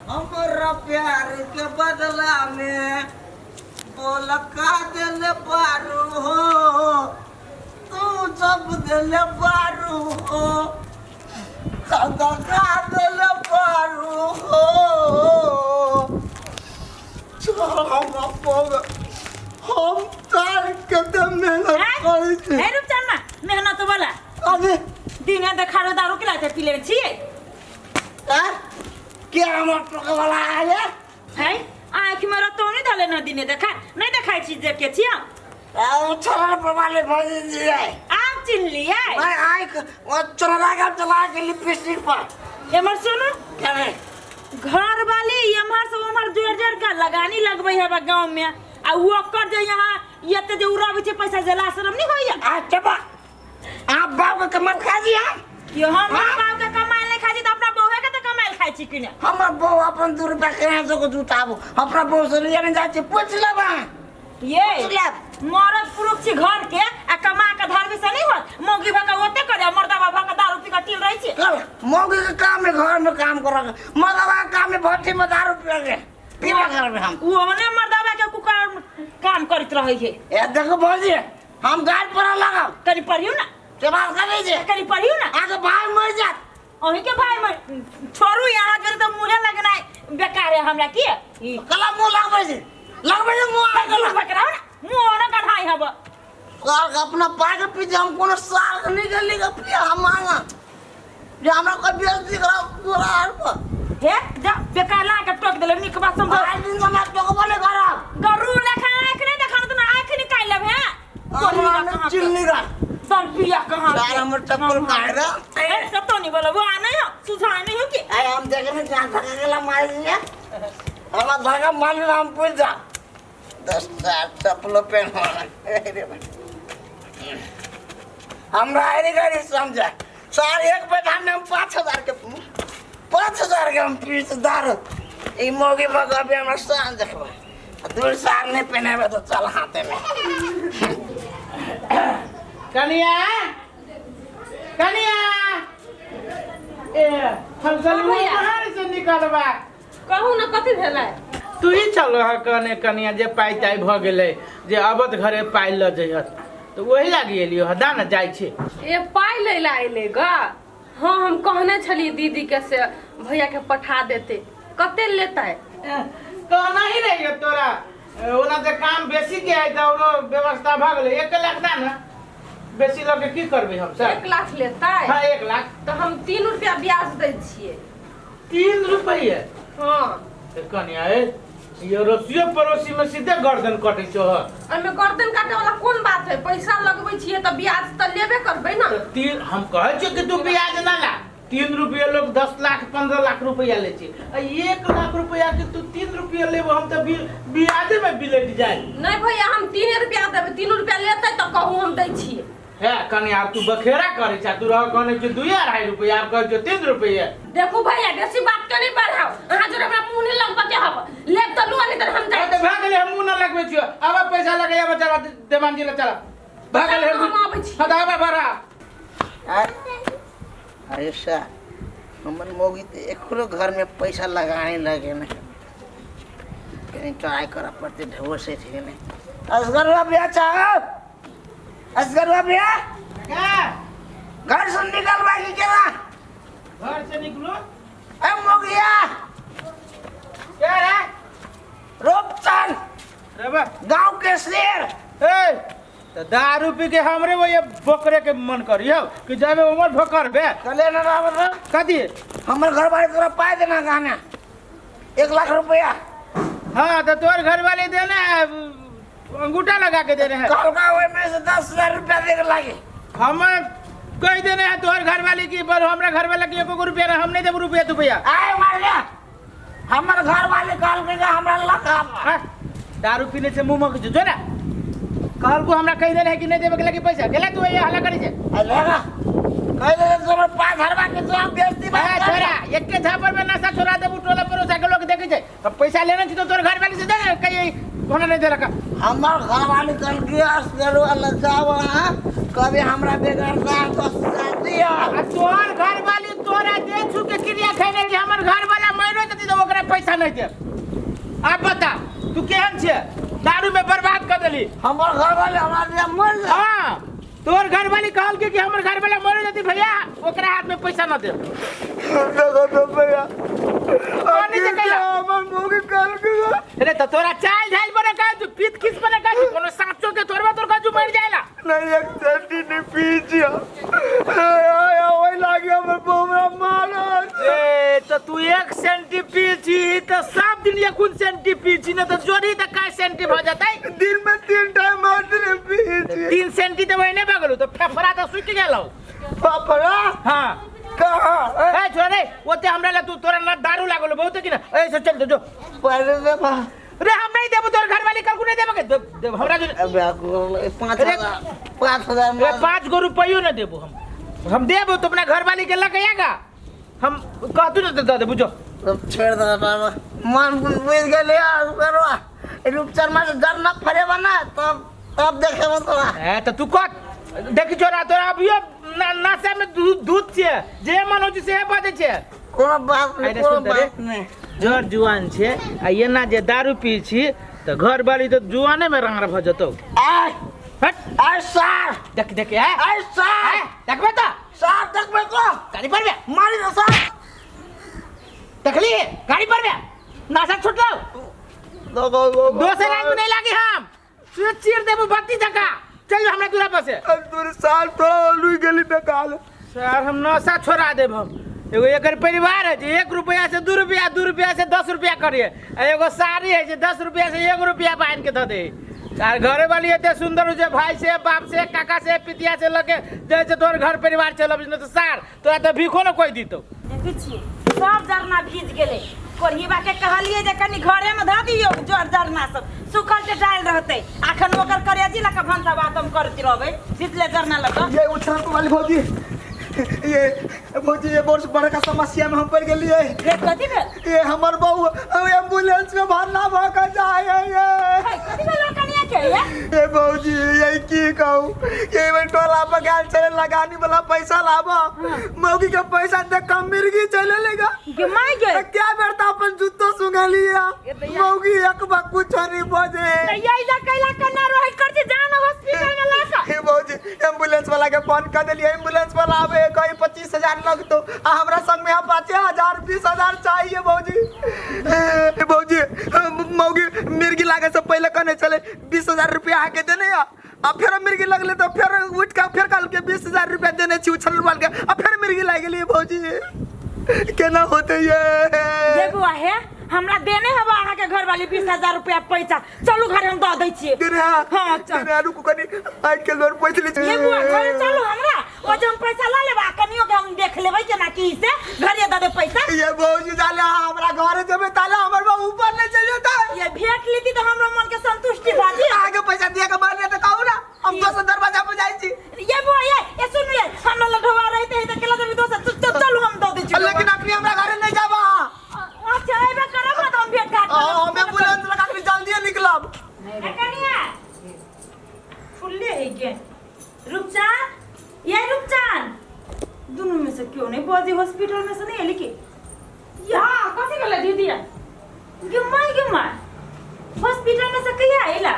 हमरा प्यार के बदला में बोल का दिल बारू हो, तू जब दिल बारू हो, का दिल बारू हो। हम हम तार के दे मेहनत करै छी। हे रूपचंद, मेहनत वाला। अरे दिने देखारो दारू के लाते पी लेने छियै। हैं? के हमर टोके वाला आये? है आँखि में रतौनी धले न दिने देखा नहीं देखाइ छी जे के छियै। आ छोरा प्रमाले भजी जी आए। आब चिन्हलियै? मैं आइ ओ चोरा के चला के लिपस्टिक पर। एमहर सुनू। के रे? घर वाली एम्हर से ओम्हर जोड़ जोड़ के लगानी लगबै हेबा गाँव में, आ ओकर जे यहाँ एते जे उड़ाबै छै पैसा जला शरम नहीं होइया? आ चपा आप बाप के कमर खा दिया। कि हम हाँ? बाप के कमाइल नहीं खाइ छी तऽ अपना बउहे के तऽ कमाइल खाइ छी कि ने? हमर बहू अपन 2 रुपया केना से को जुटाबू, अपना बहू से लिया नहीं जाए छी, पूछ लेबा। ये पूछ लेब। मरद पुरुष छी घर के आ कमा के धरबी से नहीं होत, मौगी भऽ के ओते करे, मर्दाबा भऽ के दारू पी के टील रहै छी। चल मौगी के काम है घर में काम करे के, मर्दाबा के काम है भट्टी में दारू पिए के, पीबा करबे हम। ओ ओहने मर्दाबा के कुकर काम करैत रहै छै। ए देखो भौजी, हम गाड़ पर लगाब। कनी पढ़ियौ ना। से बात करै छै। कनी पढ़ियौ ना। आगे भाई मर जात। अहीं के भाई मर छोड़ू, यहाँ जरे तऽ मुँहे लगनाइ बेकार है हमरा की। ई कला मुँह लगबै छै, लगबै छै मुँह कला बकराउ ना, मुँह ओना गढ़ाइ हब। साल के अपना पाय के पीछे हम कोनो साल के निकल के पिया हम मांगा जे हमरा कोई बेइज्जती करा तोरा आर पर। हे जा बेकार ला के टोक देले, नीक बात समझो। आज दिन हमरा टोकबो नहीं करब। गरू लेखा आँख नहीं देखा तो आँख निकाल लेब। हे हमरा नहीं चिन्नी रा सर पिया कहाँ सार हमर चप्पल काट रे। ए सब तो नहीं बोलो वो आ नहीं हो सुझा नहीं हो कि अरे हम देखने जहाँ धक्का गेला मार दिया, हमरा धक्का मार लिया, हम पूछ जा 10 साल चप्पलो पहन वाला। अरे भाई। हमरा अरे गाड़ी समझा सार एक बैठा में हम 5000 के 5000 के हम पीस दारू ई मौगी मगा भी हमरा शान देखबा 2 साल नहीं पहनेबे तो चल हाथे में। कनिया कनिया ए हम चलू भैया। बाहर से निकलबा। कहू ना कथी भेलै? तू ही चल रहा कहने कनिया जे पाइ ताइ भऽ गेलै जे अबत घरे पाइ लऽ जइहत तऽ ओही लागी एलियो हँ, दा ने जाइ छी। ए पाइ लै ला एलै ग? हाँ हम कहने छलियै दीदी के से भैया के पठा देते, कते लेतै? कहना ही रहियो तोरा, ओना जे काम बेसी के है तऽ औरो व्यवस्था भऽ गेलै। 1 लाख दा ने, बेसी लऽ के की करबै हम सब? 1 लाख लेतै? हाँ 1 लाख। तऽ हम 3 रुपया ब्याज दै छियै। 3 रुपये? हाँ। तऽ कनिया ए ये रसियो पड़ोसी में सीधे गर्दन कटै छौ। एहिमे गर्दन काटे वाला कोन बात है? पैसा लगबै छियै तऽ ब्याज तऽ लेबे करबै ना। तऽ 3 हम कहै छियै कि तू ब्याज ना ला, 3 रुपये लोग 10 लाख 15 लाख रुपया लै छै, आ 1 लाख रुपया के तू 3 रुपया लेबो हम तऽ ब्याजे में बिलट जाय। नहीं भैया हम 3 रुपया देबै, 3 रुपया लेतै तऽ कहू हम दै छियै। हे कनिया आब तू बखेरा करै छा, तू रह कहने छियै 2-2.5 रुपया, आब कहै छियै 3 रुपया। देखू भैया बेसी बात के नहीं बढ़ाओ, अहाँ जोरे हमरा मुंह नहीं लगबे के हब, लेब तऽ लू नहीं तऽ हम जाइ। तऽ भए गेलै, हम मुंह न लगबै छियौ, आब पैसा लगैया चला देवान जी लग चला। भए गेलै, हम आबै छी। हाँ तऽ आबे बड़ा। अरे सर हमर मौगी तऽ एकरो घर में पैसा लगाने लगे ने, कहीं ट्राई करऽ पड़तै ढेबो से ठीक नहीं। असगरवा भैया चाहब, असगरवा भैया घर से निकल बाकी केना? घर से निकलो। ए मौगिया क्या रे? रूपचंद रे गांव के शेर। ए तो दारू पी के हमरे वो ये बकरे के मन करियो कि जाबे उमर भोकर बे। कले ना राम राम। कथी? हमर घर वाले तोरा पाई देना गाना 1 लाख रुपया। हाँ तो तोर घर वाले देने है, अंगूठा लगा के देने है। कल का ओय में से 10,000 रुपया दे के लागे। हम कह देने है तोहर घर वाले की, पर हमरा घर वाले के एको रुपया ना, हम नहीं देब रुपया तुपया। आए मार गया हमर घर वाले कहल के हमरा लगा। हाँ, दारू पीने से मुंह मक जो ना कहल को हमरा कह देने है कि नहीं देबे के लगी पैसा गेला तू ये हल्ला करी छे। अरे ना कह देने तोर पाँच हरवा के तो हम बेइज्जती बात ए, कर। छोरा एके झापर में नशा छोरा देबू टोला पड़ोसा के लोग देखे छे, अब पैसा लेने छी तो तोर घर वाले से दे कहीं कोना नहीं दे रखा। हमर घर वाले कहल के असगरवा लगावा कभी हमरा बेगर दार 10,000 दिया। आ तोहर घर वाली तोरा हमरा दे छू के क्रिया खेने कि हमर घर वाला मरो जती तो ओकरा पैसा नहीं देब। आब बता तू केहन छे? दारू में बर्बाद कर देली। हमर घर वाले हमरा दिया मर जाए। हाँ, तोर घर वाली कहल के कि हमर घर वाला मरो जती भैया ओकरा हाथ में पैसा न देब। देखो तो भैया कौन से कैला? हमर मौगी कहल के अरे तो तोरा चाल झाल बने का तू पीत किस बने का कोनो साँचो के तोरबा तोर का मर जाएला। नहीं एक चट्टी नहीं पी जिया आया वही लागे हमर बोमरा मारो। ए तो तू एक सेंटी पी छी तो सब दिन एक सेंटी पी छी न तो जोड़ी त का सेंटी भ जतै? दिन में 3 टाइम मात्र पी छी। 3 सेंटी तो वही नहीं भगलू तो फेफड़ा तो सूख गेलौ। पापड़ा हाँ कहाँ? ए छोड़ रे ओते हमरा ला तू तोरा ना दारू लागल बहुत कि ना। ए से चल जो पहले दे बा। रे हम नहीं देबो तोर घर वाली कल को नहीं देबो के देब हमरा जो अबे 5000 5000 रे 5 गो रुपयो ना देबो हम देबो तो अपना घर वाली के लगेगा हम कहतू ना तो दे देबो जो तब छोड़ दे बाबा मन बुझ गेले करवा रूपचंद मार डर ना फरेबा ना तब तब देखेबो तोरा। ए तो तू कह देखी छोरा तोरा अभियो नाशा में दूध छे जे मन हो से बाजे छे। कोनो बात नहीं, अरे कोनो सुन रे। बात नहीं। जर जुआन छे आ एना जे दारू पी छी तो घर वाली तो जुआने में रंग भ जतौ। आय हट आय सर देख देख ए आय सर देखबे तो सर देखबे तो गाड़ी पर बे मारी दो सर देखली गाड़ी पर बे नाशा छुटलो देखो दोसर आदमी नहीं लागी हम चीर देबो बत्ती जका चल हमरा दूरा पर से। तोर साल थोड़ा लुई गेली बेकाल। सर हम नशा छोड़ा देब हम। एगो एकर परिवार है जे 1 रुपया से 2 रुपया 2 रुपया से 10 रुपया करिए आ एगो साड़ी है जे 10 रुपया से 1 रुपया बांध के धऽ दे। आर घरे वाली एते सुंदर जे भाई से बाप से काका से पितिया से लगे जैसे तोर घर परिवार चलब न तो सार तोरा तो भीखो न कोई दितौ। देखै छियै सब जरना भीज गेलै। कोढ़ीबा के कहलियै जे कनि घरे में धऽ दियौ जर जरना सब सुखल के डाल रहतै। अखन ओकर करेजी लऽ कऽ भनसा भात हम करैत रहबै भिजले जरना लऽ कऽ। ये उछल वाली भौजी ये भौजी ये बहुत बड़का समस्या में हम पड़ गेलिए। रे कथी भेल? ये हमर बहू एम्बुलेंस में भरना भ के जाए है ये। कथी भेल कनिया के ये? ये भौजी ये की कहू ये में टोला पर गेल चले लगानी वाला पैसा लाबा मौगी के पैसा दे कम मिर्गी चले लेगा। गे my गे क्या बेटा अपन जूतो सुंघा लिया मौगी एक बार कुछ नहीं बजे। त यही जा कैला कन्ना रोहित कर छी जान हॉस्पिटल में ला के। हे भौजी एम्बुलेंस वाला के फोन कर देलिए एम्बुलेंस वाला आवे कहीं 25,000 लगतो आ हमरा संग में 5,000 20,000 चाहिए भौजी। हे भौजी मौगी मिर्गी लागे से पहले कहने चले 20,000 रुपया आके देने आ फिर मिर्गी लगले तो फिर उठ के फिर कल के 20,000 रुपया देने छी उछल वाल के आ फिर मिर्गी लाग गेली भौजी केना होते ये? ये बुआ है हमरा देने हवा अहाँ के घर वाली 20,000 रुपया पैसा चलू घर हम दऽ दै छियै। देने हा हाँ चल देने रुकू कनी आज के लोर पैसा ले ये बुआ घरे चलू हमरा ओ जे हम पैसा ला लेब आ कनियो के हम देख लेबै केना की से घरे दऽ दे पैसा। ये भौजी जाले हमरा घरे जेबै ताले हमर बहू ऊपर ले चल जेतै। ये भेट लेती तऽ हमरा मन के संतुष्टि भऽ जेतै। आगे पैसा दिया के मारने तऽ कहू ना हम दोसर दरवाजा पर जाइ छी। ये बुआ ये सुन ये हमरा लठवा रहते है तऽ केला देबी दोसर चल चलू हम दऽ दै छियै। लेकिन अखनी हमरा घरे नहीं जाबा। अच्छा अयबे करब ना तऽ हम भेट घाट करब। हम एम्बुलेंस लगा के जल्दी निकलब। कनिया फुल्ले है के रूपचांद ये रूपचांद दोनों में से क्यों नहीं बाजी हॉस्पिटल में से नहीं एली के? हाँ कथी भेलै दीदी? गे my गे my hospital में से कहिया आइला?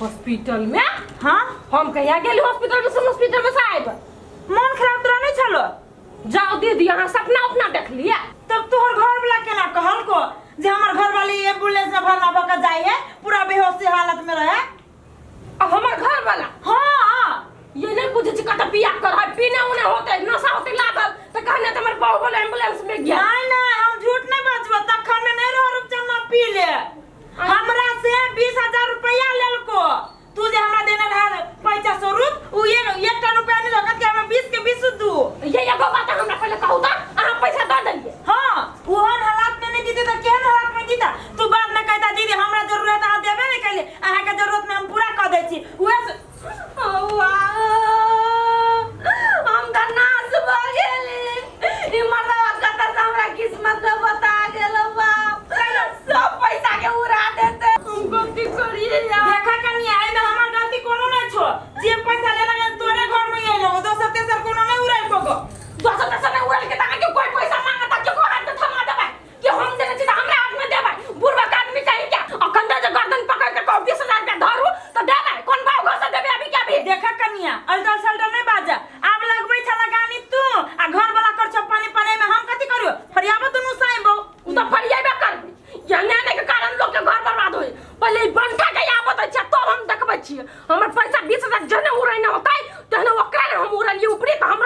हॉस्पिटल में? हाँ हम कहिया गेली हॉस्पिटल में से हॉस्पिटल में से आइब। मन खराब तोरा नहीं छलो? जाओ दीदी अहाँ सपना उपना देख लिया। तब तोहर घर वाला केना कहल को जे हमर घर वाली एम्बुलेंस में भरना भऽ के जाइ है पूरा बेहोशी हालत में रहे? अब हमर घर वाला? हाँ ये नहीं बुझे छी कत बियाह कर है पीने उने होते नशा होते लागल त कहने त हमर बहू बोले एम्बुलेंस में गया। नहीं नहीं हम झूठ नहीं बजबो तखन में नहीं रहो रूपचंद ना पी ले। हमरा से 20,000 रुपया लेलको तू जे हमरा देने रहा 500 रुप उ एकटा रुपया नहीं लगत कि हमरा 20 के 20 दू। ये एगो बात हमरा पहले कहू त अहाँ पैसा दऽ देलियै। हाँ ओहन हालात में नहीं दीदी त केहन हालात में दीता? तू बाद में कहता दीदी हमरा जरूरत अहाँ देबे नहीं कैले अहाँ के जरूरत में हम पूरा कर दै छी। उहे हम त नाश भऽ गेली। ई मर्दवा कतऽ से हमरा किस्मत में बता गेल बाप सब पैसा के उड़ा देते। हम गलती करिए यार। देखा कनिया एहिमे हमर गलती कोनो नहीं छो। जे पैसा लेला गेल तोरे घर में अइलो दोसर तेसर कोनो नहीं उड़ाइल को। दोसर तेसर नहीं उड़ाइल के त अहाँके कोई पैसा कनिया अल्टल सल्टल नहीं बाजा आब लगबै छ लगानी तू आ घर वाला कर छ पानी पानी में हम कथी करियो फरियाबो दुनू साई बो उ तऽ फरियाबे करबै यने ने के कारण लोग के घर बर्बाद होय पहिले ई बंटा के आबत छै तब हम देखबै छियै हमर पैसा 20,000 जने उड़ैने होतै तहने ओकरा ने हम उड़लियै ऊपरे तऽ हमरा।